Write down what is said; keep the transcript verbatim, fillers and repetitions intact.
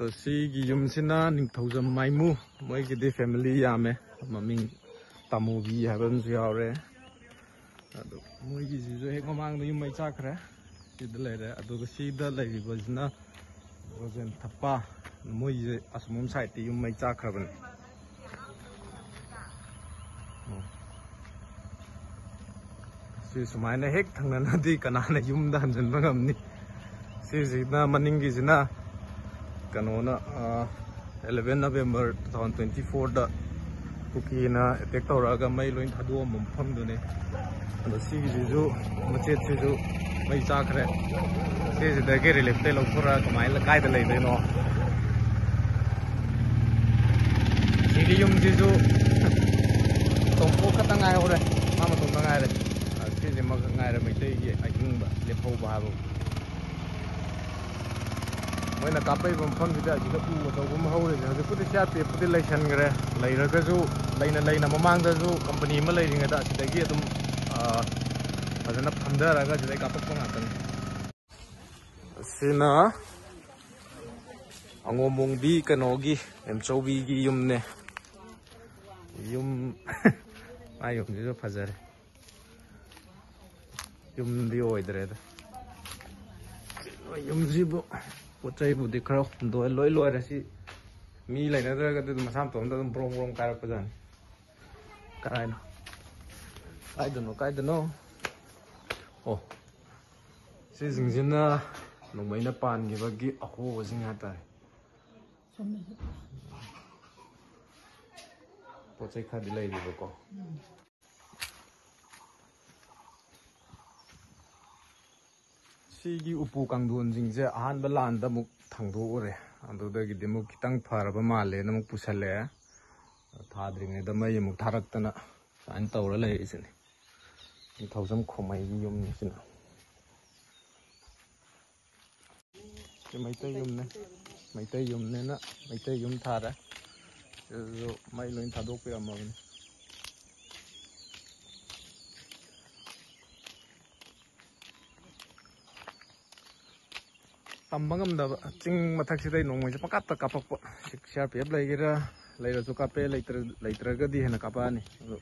ꯁꯤꯒꯤ ꯌꯨꯝꯁꯤꯅ ꯅꯤꯡꯊꯧꯖꯝ ꯃꯥꯏꯃꯨ, ꯃꯣꯏꯒꯤꯗꯤ ꯐꯦꯃꯤꯂꯤ ꯌꯥꯝꯃꯦ, ꯃꯃꯤꯡ ꯇꯥꯃꯨꯕꯤ ꯍꯥꯏꯕ ꯑꯃꯁꯨ ꯌꯥꯎꯔꯦ꯫ ꯑꯗꯨ ꯃꯣꯏꯒꯤꯁꯤꯁꯨ ꯍꯦꯛ ꯃꯃꯥꯡꯗ ꯌꯨꯝ ꯃꯩ ꯆꯥꯛꯈ꯭ꯔꯦ, ꯁꯤꯗ ꯂꯩꯔꯦ꯫ ꯑꯗꯨꯒ ꯁꯤꯗ ꯂꯩꯔꯤꯕꯁꯤꯅ ꯔꯣꯖꯦꯟ ꯊꯞꯄ, ꯃꯣꯏꯁꯦ ꯑꯁꯣꯝ ꯁꯥꯏꯠꯇ ꯌꯨꯝ ꯃꯩ ꯆꯥꯛꯈ꯭ꯔꯕꯅꯤ꯫ ꯁꯤ ꯁꯨꯃꯥꯏꯅ ꯍꯦꯛ ꯊꯪꯅꯅꯗꯤ ꯀꯅꯥꯅ ꯌꯨꯝꯗ ꯍꯟꯖꯤꯟꯕ ꯉꯝꯅꯤ? ꯁꯤꯁꯤꯅ, ꯃꯅꯤꯡꯒꯤꯁꯤꯅ ꯀꯩꯅꯣꯅ, eleven November two thousand twenty ꯐꯣꯔꯗ ꯀꯨꯀꯤꯅ ꯑꯦꯇꯦꯛ ꯇꯧꯔꯛꯑꯒ ꯃꯩ ꯂꯣꯏ ꯊꯥꯗꯣꯛꯑꯝꯕ ꯃꯐꯝꯗꯨꯅꯤ꯫ ꯑꯗꯣ ꯁꯤꯒꯤꯁꯤꯁꯨ, ꯃꯆꯦꯠꯁꯤꯁꯨ ꯃꯩ ꯆꯥꯈ꯭ꯔꯦ꯫ ꯁꯤꯁꯤꯗꯒꯤ ꯔꯤꯂꯤꯐꯇꯩ ꯂꯧꯊꯣꯔꯛꯑꯒ ꯀꯃꯥꯏꯅ, ꯀꯥꯏꯗ ꯂꯩꯗꯣꯏꯅꯣ? ꯁꯤꯒꯤ ꯌꯨꯝꯁꯤꯁꯨ ꯇꯣꯝꯄꯣꯛ ꯈꯛꯇ ꯉꯥꯏꯍꯧꯔꯦ, ꯃꯥ ꯃꯇꯣꯝꯇ ꯉꯥꯏꯔꯦ꯫ ꯑ, ꯁꯤꯁꯤꯃꯈꯛ ꯉꯥꯏꯔꯦ ꯃꯩꯇꯩꯒꯤ ꯑꯍꯤꯡꯕ ꯂꯦꯞꯍꯧꯕ ꯍꯥꯏꯕꯕꯨ꯫ ꯃꯣꯏꯅ ꯀꯥꯞꯄꯛꯏꯕ ꯃꯐꯝꯁꯤꯗ ꯑꯁꯤꯗ ꯎ ꯑꯆꯧꯕ ꯑꯃ ꯍꯧꯔꯤꯁꯦ, ꯍꯧꯖꯤꯛꯄꯨꯗꯤ ꯁꯤ ꯑꯥꯔ ꯄꯤ ꯑꯦꯐꯄꯨꯗꯤ ꯂꯩꯁꯟꯈ꯭ꯔꯦ꯫ ꯂꯩꯔꯒꯁꯨ, ꯂꯩꯅ ꯂꯩꯅ ꯃꯃꯥꯡꯗꯁꯨ ꯀꯝꯄꯅꯤ ꯑꯃ ꯂꯩꯔꯤꯉꯩꯗ ꯑꯁꯤꯗꯒꯤ ꯑꯗꯨꯝ, ꯑ, ꯐꯖꯅ ꯐꯝꯊꯔꯒ ꯑꯁꯤꯗꯩ ꯀꯥꯞꯄꯛꯄ ꯉꯥꯛꯇꯅꯤ꯫ ꯑꯁꯤꯅ ꯑꯉꯣꯝꯕꯣꯡꯕꯤ ꯀꯩꯅꯣꯒꯤ, ꯑꯦꯝꯆꯧꯕꯤꯒꯤ ꯌꯨꯝꯅꯦ꯫ ꯌꯨꯝ, ꯃꯥ ꯌꯨꯝꯁꯤꯁꯨ ꯐꯖꯔꯦ꯫ ꯌꯨꯝꯗꯤ ꯑꯣꯏꯗ꯭ꯔꯦꯗ꯫ ꯌꯨꯝꯁꯤꯕꯨ ꯄꯣꯠ ꯆꯩꯕꯨꯗꯤ ꯈꯔ ꯍꯨꯟꯗꯣꯛꯑꯦ, ꯂꯣꯏ ꯂꯣꯏꯔꯦ꯫ ꯁꯤ ꯃꯤ ꯂꯩꯅꯗ꯭ꯔꯒꯗꯤ ꯑꯗꯨꯝ ꯃꯁꯥ ꯃꯇꯣꯝꯇ ꯑꯗꯨꯝ ꯕ꯭ꯔꯣꯡ ꯕ꯭ꯔꯣꯡ ꯀꯥꯏꯔꯛꯄꯖꯥꯠꯅꯤ꯫ ꯀꯥꯏꯅꯣ? ꯀꯥꯏꯗꯅꯣ? ꯀꯥꯏꯗꯅꯣ? ꯑꯣ, ꯁꯤꯁꯤꯡꯁꯤꯅ ꯅꯣꯡꯃꯩꯅ ꯄꯥꯟꯈꯤꯕꯒꯤ ꯑꯍꯣꯕꯁꯤꯡ ꯍꯥꯏꯇꯥꯔꯦ꯫ ꯄꯣꯠ ꯆꯩ ꯈꯔꯗꯤ ꯂꯩꯔꯤꯕꯀꯣ꯫ ꯁꯤꯒꯤ ꯎꯄꯨ ꯀꯥꯡꯊꯣꯟꯁꯤꯡꯁꯦ ꯑꯍꯥꯟꯕ ꯂꯥꯟꯗ ꯑꯃꯨꯛ ꯊꯥꯡꯗꯣꯛꯎꯔꯦ, ꯑꯗꯨꯗꯒꯤꯗꯤ ꯑꯃꯨꯛ ꯈꯤꯇꯪ ꯐꯔꯕ ꯃꯥꯜꯂꯦꯅ ꯑꯃꯨꯛ ꯄꯨꯁꯜꯂꯛꯑꯦ꯫ ꯊꯥꯗ꯭ꯔꯤꯉꯩꯗ ꯃꯩ ꯑꯃꯨꯛ ꯊꯥꯔꯛꯇꯅ ꯁꯨꯃꯥꯏꯅ ꯇꯧꯔ ꯂꯩꯔꯤꯁꯤꯅꯤ꯫ ꯅꯤꯡꯊꯧꯖꯝ ꯈꯣꯃꯩꯒꯤ ꯌꯨꯝꯅꯤ ꯁꯤꯅ꯫ ꯁꯤ ꯃꯩꯇꯩ ꯌꯨꯝꯅꯦ꯫ ꯃꯩꯇꯩ ꯌꯨꯝꯅꯦꯅ ꯃꯩꯇꯩ ꯌꯨꯝ ꯊꯥꯔꯦ꯫ ꯁꯤꯗꯁꯨ ꯃꯩ ꯂꯣꯏ ꯊꯥꯗꯣꯛꯄꯤꯔꯝꯃꯕꯅꯤ꯫ ꯇꯝꯕ ꯉꯝꯗꯕ ꯆꯤꯡ ꯃꯊꯛꯁꯤꯗꯩ ꯅꯣꯡꯃꯩꯁꯦ ꯄꯪꯀꯥꯞꯇ ꯀꯥꯞꯄꯛꯄ꯫ ꯁꯤ ꯁꯤ ꯑꯥꯔ ꯄꯤ ꯑꯦꯐ ꯂꯩꯒꯦꯔꯥ, ꯂꯩꯔꯁꯨ ꯀꯥꯞꯄꯦ, ꯂꯩꯇ꯭ꯔ-, ꯂꯩꯇ꯭ꯔꯒꯗꯤ ꯍꯦꯟꯅ ꯀꯥꯞꯄꯛꯑꯅꯤ꯫ ꯑꯗꯣ